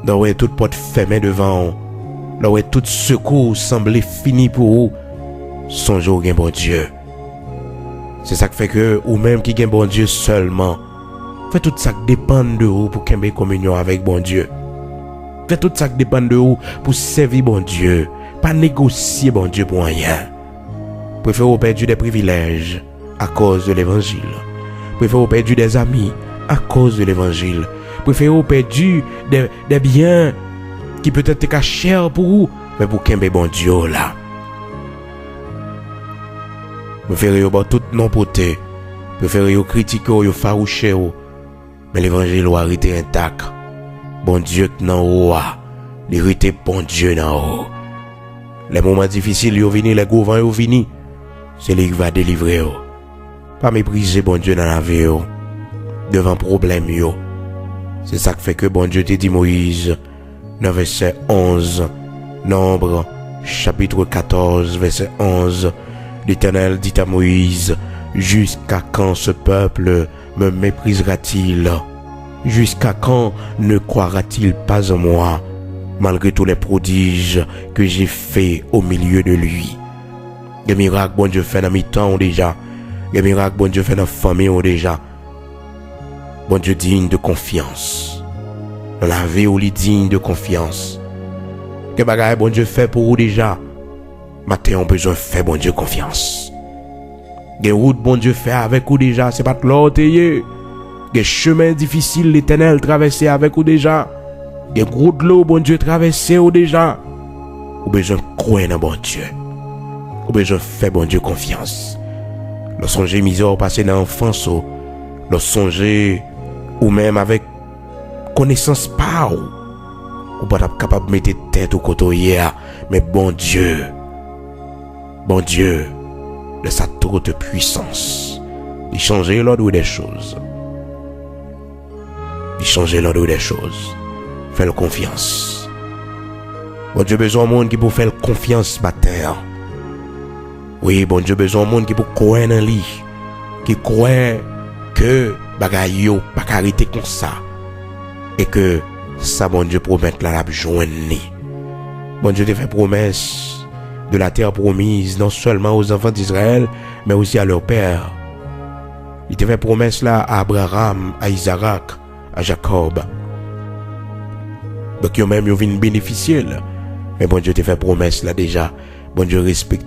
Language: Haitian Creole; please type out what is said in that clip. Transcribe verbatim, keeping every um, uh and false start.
Lè w wè tout pòt fèmen devan w, lè w wè tout sekou sanble fini pou ou, sonje w gen Bondye. Se sa k fè ke ou menm ki gen Bondye sèlman, fè tout sa k depann de ou pou kenbe kominyon avèk Bondye. Fè tout sa k depann de ou pou sèvi Bondye. Pa negosye Bondye pou anyen. Prefere w pèdi de privilèj akoz de levanjil. Prefere w pèdi de zami akoz de levanjil. Prefere w pèdi de, de byen ki petèt te ka chè pou ou, men pou kenbe Bondye w la. Prefere yo ba w tout non pote. Prefere yo kritike w, yo fawouche w. Men levanjil ou a rete entak. Bondye k nan ou a, li rete Bondye nan ou. Lè moman difisil yo vini, lè gwo van yo vini, se li ki va delivre w. Pa meprize Bondye nan lavi w, devan pwoblèm yo. Se sa k fè ke Bondye te di Moyiz, nan vèsè onz, Nonb, chapit katòz, vèsè onz, Letènèl dit à Moïse, Jusqu'à quand ce peuple me méprisera-t-il? Jusqu'à quand ne croira-t-il pas en moi, malgré tous les prodiges que j'ai faits au milieu de lui? Gen mirak Bondye fè nan mitan w deja. Gen mirak Bondye fè nan fanmi w deja. Bondye diy de konfyans. Nan lavi w, li diy de konfyans. Gen bagay Bondye fè pou ou deja. Maten an, w bezwen fè Bondye konfyans. Gen wout Bondye fè avèk ou deja, se pa t la w te ye. Gen chemen difisil Letènèl travèse avèk ou deja. Gen gwo dlo Bondye travèse w deja. Ou bezwen kwè nan Bondye. Ou bezwen fè Bondye konfyans. Lè w sonje mizè w pase nan anfans ou, lè w sonje ou menm avèk konesans pa w, ou pa t ap kapab mete tèt ou kote w ye a, men Bondye, Bondye, de sa toute puissance, li chanje lòd dè choz. Li chanje lòd dè choz. Fè l konfyans. Bondye bezwen yon moun ki pou fè l konfyans maten an. Wi, Bondye bezwen yon moun ki pou kwè nan li, ki kwè ke bagay yo pa ka rete konsa, e ke sa Bondye pwomèt la, l ap jwenn li. Bondye te fè pwomès de la terre promise non seulement aux enfants d'Israël, mais aussi à leur père. Li te fè pwomès la a Abraram, a Izarak, a Jakòb. Donk, yo menm, yo vin benefisye l. Men Bondye te fè pwomès la deja. Bondye respekte